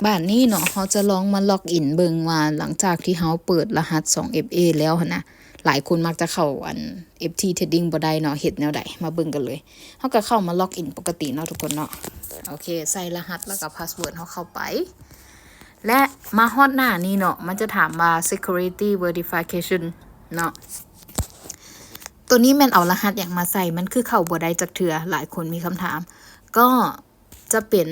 ບາດນີ້ເນາະ ເຮົາຈະລອງມາລັອກອິນເບິ່ງວ່າ ຫຼັງຈາກທີ່ເຮົາເປີດລະຫັດສອງເອັຟເອແລ້ວຫັ້ນນະ ຫຼາຍຄົນມັກຈະເຂົ້າອັນ ເອັຟທີ Trading ບໍ່ໄດ້ເນາະ ເຮັດແນວໃດ? ມາເບິ່ງກັນເລີຍ. ເຮົາກໍເຂົ້າມາລັອກອິນປົກກະຕິເນາະທຸກຄົນເນາະ. ໂອເຄ ໃສ່ລະຫັດແລ້ວກໍພາສເວີດເຮົາເຂົ້າໄປ ແລະ ມາຮອດໜ້ານີ້ເນາະ ມັນຈະຖາມວ່າ Security Verification ເນາະ. ໂຕນີ້ແມ່ນເອົາລະຫັດຫຍັງມາໃສ່? ມັນຄືເຂົ້າບໍ່ໄດ້ຈັກເທື່ອ? ຫຼາຍຄົນມີຄຳຖາມ. ກໍຈະເປັນ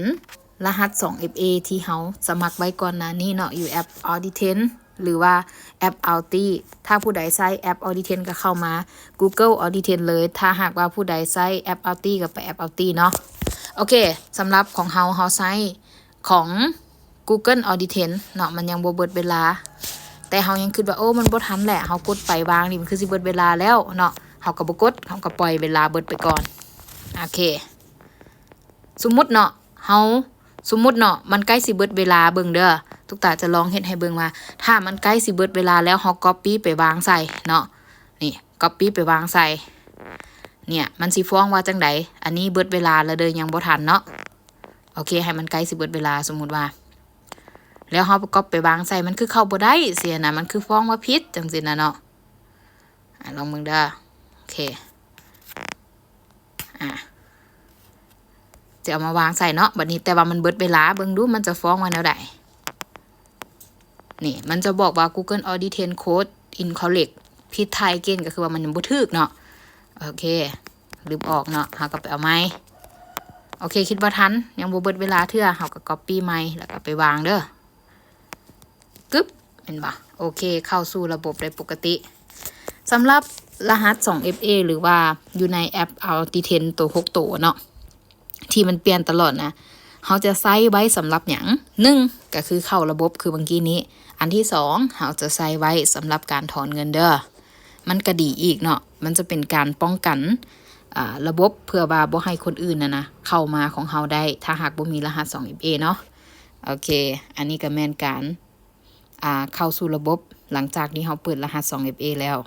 ລະຫັດສອງເອັຟເອທີ່ເຮົາສະໝັກໄວ້ກ່ອນໜ້ານີ້ເນາະ ຢູ່ແອັບ Auditence ຫຼືວ່າແອັບ Audi. ຖ້າຜູ້ໃດໃຊ້ແອັບ Auditence ກໍເຂົ້າມາ Google Auditence ເລີຍ. ຖ້າຫາກວ່າຜູ້ໃດໃຊ້ແອັບ Audi ກໍໄປແອັບ Audi ເນາະ. ໂອເຄ ສຳລັບຂອງເຮົາ ເຮົາໃຊ້ຂອງ Google Auditence ເນາະ ມັນຍັງບໍ່ເບິດເວລາ ແຕ່ເຮົາຍັງຄິດວ່າ ໂອ້ ມັນບໍ່ທັນແຫຼະ ເຮົາກົດໄປວາງນີ້ ມັນຄືຊິເບິດເວລາແລ້ວເນາະ ເຮົາກໍບໍ່ກົດ ເຮົາກໍປ່ອຍເວລາເບິດໄປກ່ອນ. ໂອເຄ ສົມມຸດເນາະ ເຮົາ ສົມມຸດເນາະ ມັນໃກ້ຊິເບິດເວລາ ເບິ່ງເດີ ຕຸກຕາຈະລອງເຮັດໃຫ້ເບິ່ງວ່າ ຖ້າມັນໃກ້ຊິເບິດເວລາແລ້ວ ເຮົາ copy ໄປວາງໃສ່ເນາະ ນີ້ copy ໄປວາງໃສ່ ເນີ້ຍ ມັນຊິຟ້ອງວ່າຈັ່ງໃດ? ອັນນີ້ເບິດເວລາແລ້ວເດີ ຍັງບໍ່ທັນເນາະ. ໂອເຄ ໃຫ້ມັນໃກ້ຊິເບິດເວລາ ສົມມຸດວ່າ ແລ້ວເຮົາ copy ໄປວາງໃສ່ ມັນຄືເຂົ້າບໍ່ໄດ້ຊີ້ນະ ມັນຄືຟ້ອງວ່າຜິດ ຈັ່ງຊີ້ນະເນາະ. ອາ ລອງເບິ່ງເດີ ໂອເຄ ອາ ຈະເອົາມາວາງໃສ່ເນາະ ບັດນີ້ ແຕ່ວ່າມັນເບິດເວລາ ເບິ່ງດູ ມັນຈະຟ້ອງວ່າແນວໃດ? ນີ້ ມັນຈະບອກວ່າ Google Auditence code incorrect, ຜິດ try again ກໍຄືວ່າມັນຍັງບໍ່ຖືກເນາະ. ໂອເຄ ລຶບອອກເນາະ ເຮົາກໍໄປເອົາໃໝ່. ໂອເຄ ຄິດວ່າທັນ ຍັງບໍ່ເບິດເວລາເທື່ອ ເຮົາກໍ copy ໃໝ່ ແລ້ວກໍໄປວາງເດີ ກຶບ ເຫັນບໍ່? ໂອເຄ ເຂົ້າສູ່ລະບົບໄດ້ປົກກະຕິ. ສຳລັບລະຫັດສອງເອັຟເອ ຫຼືວ່າຢູ່ໃນແອັບ Auditence ໂຕຫົກໂຕເນາະ ທີ່ມັນປ່ຽນຕະຫຼອດນະ ເຮົາຈະໃຊ້ໄວ້ສຳລັບຫຍັງ? ໜຶ່ງ ກໍຄືເຂົ້າລະບົບຄືເມື່ອກີ້ນີ້. ອັນທີສອງ ເຮົາຈະໃຊ້ໄວ້ສຳລັບການຖອນເງິນເດີ. ມັນກໍດີອີກເນາະ ມັນຈະເປັນການປ້ອງກັນ ອາ ລະບົບ ເພື່ອວ່າບໍ່ໃຫ້ຄົນອື່ນນະນະ ເຂົ້າມາຂອງເຮົາໄດ້ ຖ້າຫາກບໍ່ມີລະຫັດສອງເອັຟເອເນາະ. ໂອເຄ ອັນນີ້ກໍແມ່ນການ ອາ ເຂົ້າສູ່ລະບົບ ຫຼັງຈາກທີ່ເຮົາເປີດລະຫັດສອງເອັຟເອແລ້ວ.